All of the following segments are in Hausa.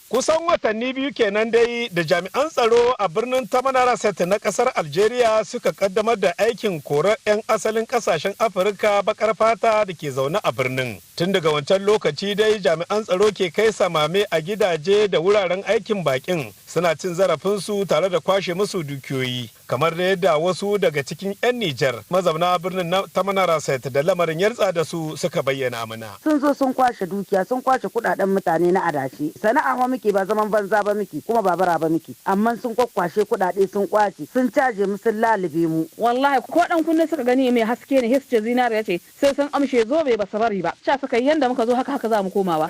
Kusan watanni 2 kenan dai da jami'an tsaro a birnin Tamanrasset na kasar Algeria suka kaddamar da aikin korar 'yan asalin kasashen Afirka bakar fata da ke zaune a birnin. Tun daga wancan lokaci dai jami'an tsaro ke kai samame a gidaje da wuraren aikin bakin, suna cin zarafinsu tare da kwashe musu dukiyoyi. Kamar da yadda wasu daga cikin 'yan Nijar mazauna birnin na Tamanrasset da lamarin ya ritsa da su suka bayyana mana. Sun zo sun kwashe dukiya, sun kwashe kudaden mutane na adashi. Sana'a ma muke, ba zaman banza ba muke, kuma ba bara ba muke. Amma sun kwakwashe kudade, sun kwace, sun caje mu, sun lalube mu. Wallahi ko dan kunne suka gani mai haske ne, hisce zinariya ce, sai sun amshe. Zobe ba su bari ba. Sha suka yi, yanda muka zo haka haka za mu komawa.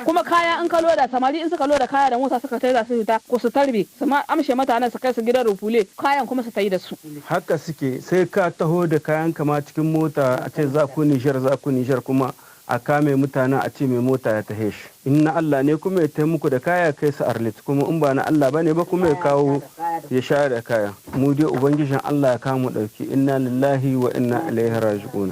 Kuma kaya in ka loda, samari in suka loda kaya da mota suka tai, za su fita ko su tarbe su ma amshe mutanen, su kai su gidan refoulé, kayan kuma su tayi da su. Haka suke, sai ka taho da kayan kama cikin mota, a ce za ku Nijar, za ku Nijar, kuma a kame mutanen, a ce mai mota ya tahe shi. In na Allah ne kuma ya taimako da kaya kai su Arlit, kuma in ba na Allah bane ba kuma ya kawo ya share da kaya. Mu dai Ubangijin Allah ya kamu dauki. Inna lillahi wa inna ilaihi raji'un.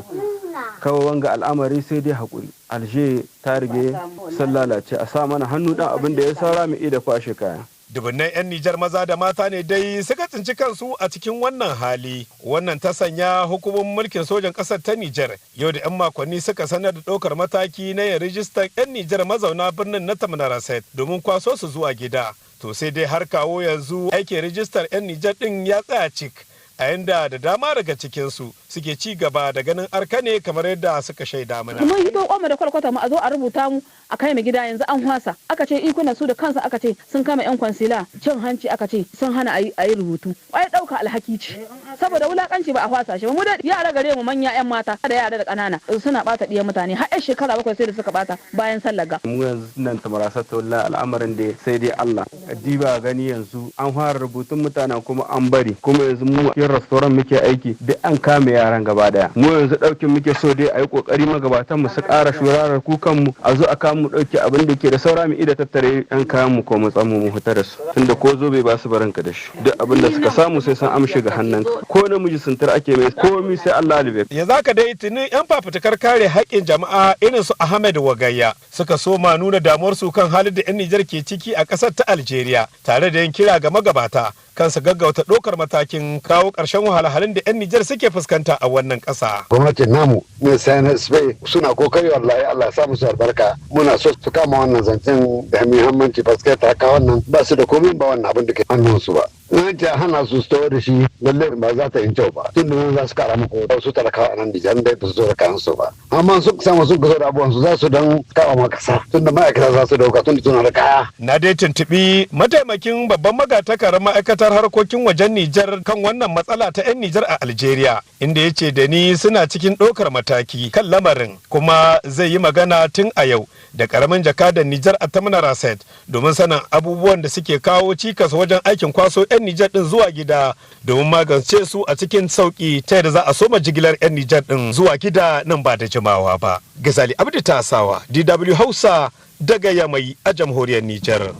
Kawai wanga al'amari sai dai hakuri. Alje ta rige sun lalace, a sa mana hannu dan abin da ya saura mu da kwashe kaya. Dubunnan 'yan Nijar maza da mata ne dai suka tsinci kansu a cikin wannan hali. Wannan ta sanya hukumomin mulkin sojan ƙasar ta Nijar yau da 'yan makonni suka sanar da ɗaukar mataki na yin rijistar 'yan Nijar mazauna birnin na Tamanrasset domin kwaso su zuwa gida. To sai dai har kawo yanzu aikin rijistar 'yan Nijar ɗin ya tsaya cik, a yanda da dama daga cikinsu suke ci gaba da ganin arka ne, kamar yadda suka shaida mana. Mun hito kwanmu da kwalkwata mu, a zo a rubuta mu a kai mu gida, yanzu an hwasa. Aka ce ikuna su da kansu aka ce sun kama yan kwansila cin hanci, aka ce sun hana a yi rubutu. Ai ɗauka alhaki ce. Saboda wulakanci ba a hwasa shi ba. Mu da yara gare mu, manya, yan mata da yara da ƙanana, suna bata ɗiyan mutane, har 'yan shekara 7 sai da suka bata bayan sallar ga. Mu yanzu nan Tamanrasset, wallahi al'amarin da sai dai Allah. Diba gani, yanzu an fara rubutun mutanen kuma an bari. Kuma yanzu mu cikin restaurant muke aiki, duk an kame yaran gaba daya. Mu yanzu daukin muke so dai a yi kokari magabatan mu su ƙara shurarar kukan mu, a zo a kawo mu dauki abin da ke da saura, mu ida tattare yan kayan mu ko mu tsamu mu huta da su. Tunda ko zo bai ba su baranka da shi, duk abin da suka samu sai sun amshi ga hannunka. Ko namiji suntar ake mai komi, sai Allah libe. Yanzu haka dai tuni 'yan fafutukar kare haƙƙin jama'a irin su Ahmed Wagayya suka soma nuna damuwarsu kan halin da 'yan Nijar ke ciki a ƙasar ta Algeria, tare da yin kira ga magabata kan su gaggauta ɗaukar matakin kawo ƙarshen wahalhalun da 'yan Nijar suke fuskanta a wannan ƙasa. Gwamnatin namu na CNSP suna kokari, wallahi Allah ya sa musu albarka. Muna so su kama wannan zancen da muhimmanci, paske ta wannan ba su da komai, ba wannan abin da ke hannunsu ba. In ce hana su su da shi, lalle ba za ta yi kyau ba, tun da za su kara muku wasu talakawa a nan Nijar da ba su zo da kayan su ba. Amma sun samu sun zo da abubuwan su, za su dan kawo ma kasa, tun da ma'aikata za su dauka, tun da suna da kaya. Na dai tuntuɓi mataimakin babban magatakarar ma'aikatar harkokin wajen Nijar kan wannan matsala ta 'yan Nijar a Algeria, inda ya ce da ni suna cikin ɗaukar mataki kan lamarin, kuma zai yi magana tun a yau da ƙaramin jakadan Nijar a Tamanrasset domin sanin abubuwan da suke kawo cikas wajen aikin kwaso 'yan Nijar ɗin zuwa gida, domin magance su a cikin sauƙi ta yadda za a soma jigilar 'yan Nijar ɗin zuwa gida nan ba da jimawa ba. Gazali Abdi Tasawa, DW Hausa, daga Yamai a Jamhuriyar Nijar.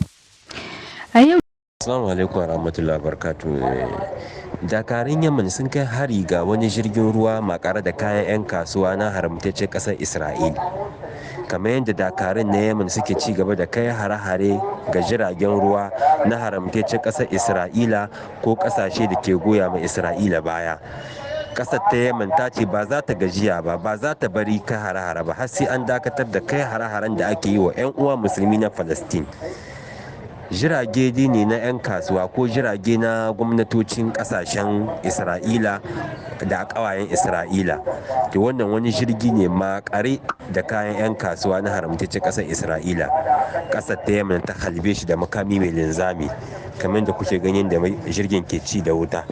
A yau Assalamu alaikum wa rahmatullahi wa barakatuh. Dakarun Yemen sun kai hari ga wani jirgin ruwa makare da kayan 'yan kasuwa na haramtaccen ƙasar Isra'il. Kamar yadda dakarun na Yemen suke ci gaba da kai hare-hare ga jiragen ruwa na haramtaccen ƙasar Isra'ila ko ƙasashe da ke goya ma Isra'ila baya. Ƙasar ta Yemen ta ce ba za ta gajiya ba, ba za ta bari kai hare-hare ba, har sai an dakatar da kai hare-haren da ake yi wa 'yan uwa musulmi na Palestine. Jirage ne na 'yan kasuwa ko jirage na gwamnatocin kasashen Isra'ila da kawayen Isra'ila. To wannan wani jirgi ne makare da kayan 'yan kasuwa na haramtaccen kasar Isra'ila, kasar ta Yemen ta halbe shi da makami mai linzami, kamar da kuke ganin da jirgin ke ci da wuta.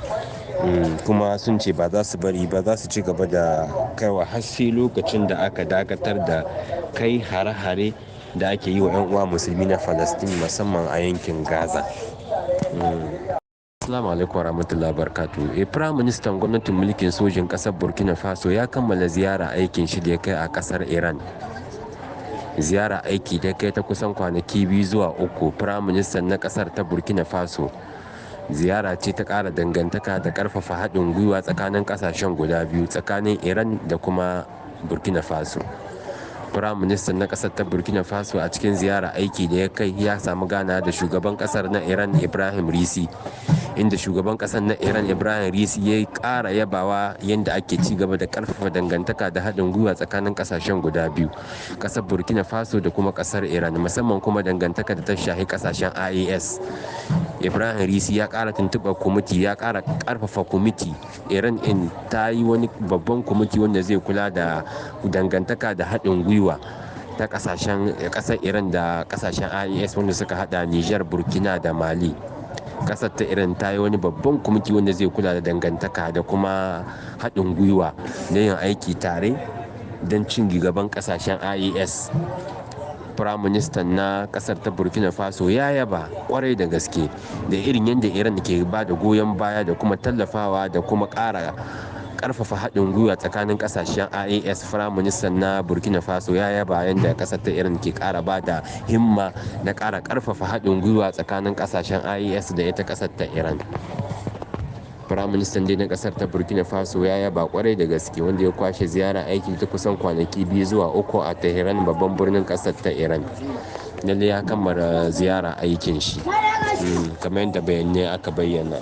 Kuma sun ce ba za su bari ba, za su ci gaba da kaiwa har sai lokacin da aka dakatar da kai hare-hare da ake yi wa 'yan uwa musulmi na Falastin, musamman a yankin Gaza. Assalamu alaikum warahmatullahi wabarakatuh. Prime Minister gwamnatin mulkin sojin kasar Burkina Faso ya kammala ziyara aikin shi da ya kai a kasar Iran. Ziyara aiki da kai ta kusan kwanaki 2 zuwa 3, Prime Minister na kasar ta Burkina Faso. Ziyara ce ta ƙara dangantaka da ƙarfafa haɗin gwiwa tsakanin ƙasashen guda biyu, tsakanin Iran da kuma Burkina Faso. Firaministan na kasar ta Burkina Faso a cikin ziyara aiki da ya kai ya samu gana da shugaban kasar na Iran Ibrahim Risi, inda shugaban kasar na Iran Ibrahim Risi ya kara yabawa yadda ake ci gaba da karfafa dangantaka da haɗin gwiwa tsakanin kasashen guda biyu, kasar Burkina Faso da kuma kasar Iran, musamman kuma dangantaka da ta shahi kasashen IAS. Ibrahim Risi ya kara tuntuɓar kwamiti, ya kara karfafa kwamiti. Iran in ta yi wani babban kwamiti wanda zai kula da dangantaka da haɗin gwiwa ta kasashen kasar Iran da kasashen IAS wanda suka hada Niger, Burkina da Mali. Kasar ta Iran ta yi wani babban kwamiti wanda zai kula da dangantaka da kuma haɗin gwiwa na yin aiki tare don cin gaban kasashen IAS. Firaministan na kasar ta Burkina Faso ya yaba kwarai da gaske da irin yadda Iran ke ba da goyon baya da kuma tallafawa da kuma ƙara karfafa haɗin gwiwa tsakanin ƙasashen IAS. Firaministan na Burkina Faso ya yaba yadda ƙasar ta Iran ke ƙara ba da himma na ƙara karfafa haɗin gwiwa tsakanin ƙasashen IAS da ita ƙasar ta Iran. Firaministan dai na kasar ta Burkina Faso ya yaba kwarai da gaske, wanda ya kwashe ziyara aikin ta kusan kwanaki 2 zuwa 3 a Tehran, babban birnin kasar ta Iran. Lalle ya kammala ziyara aikin shi kamar yadda bayanai aka bayyana.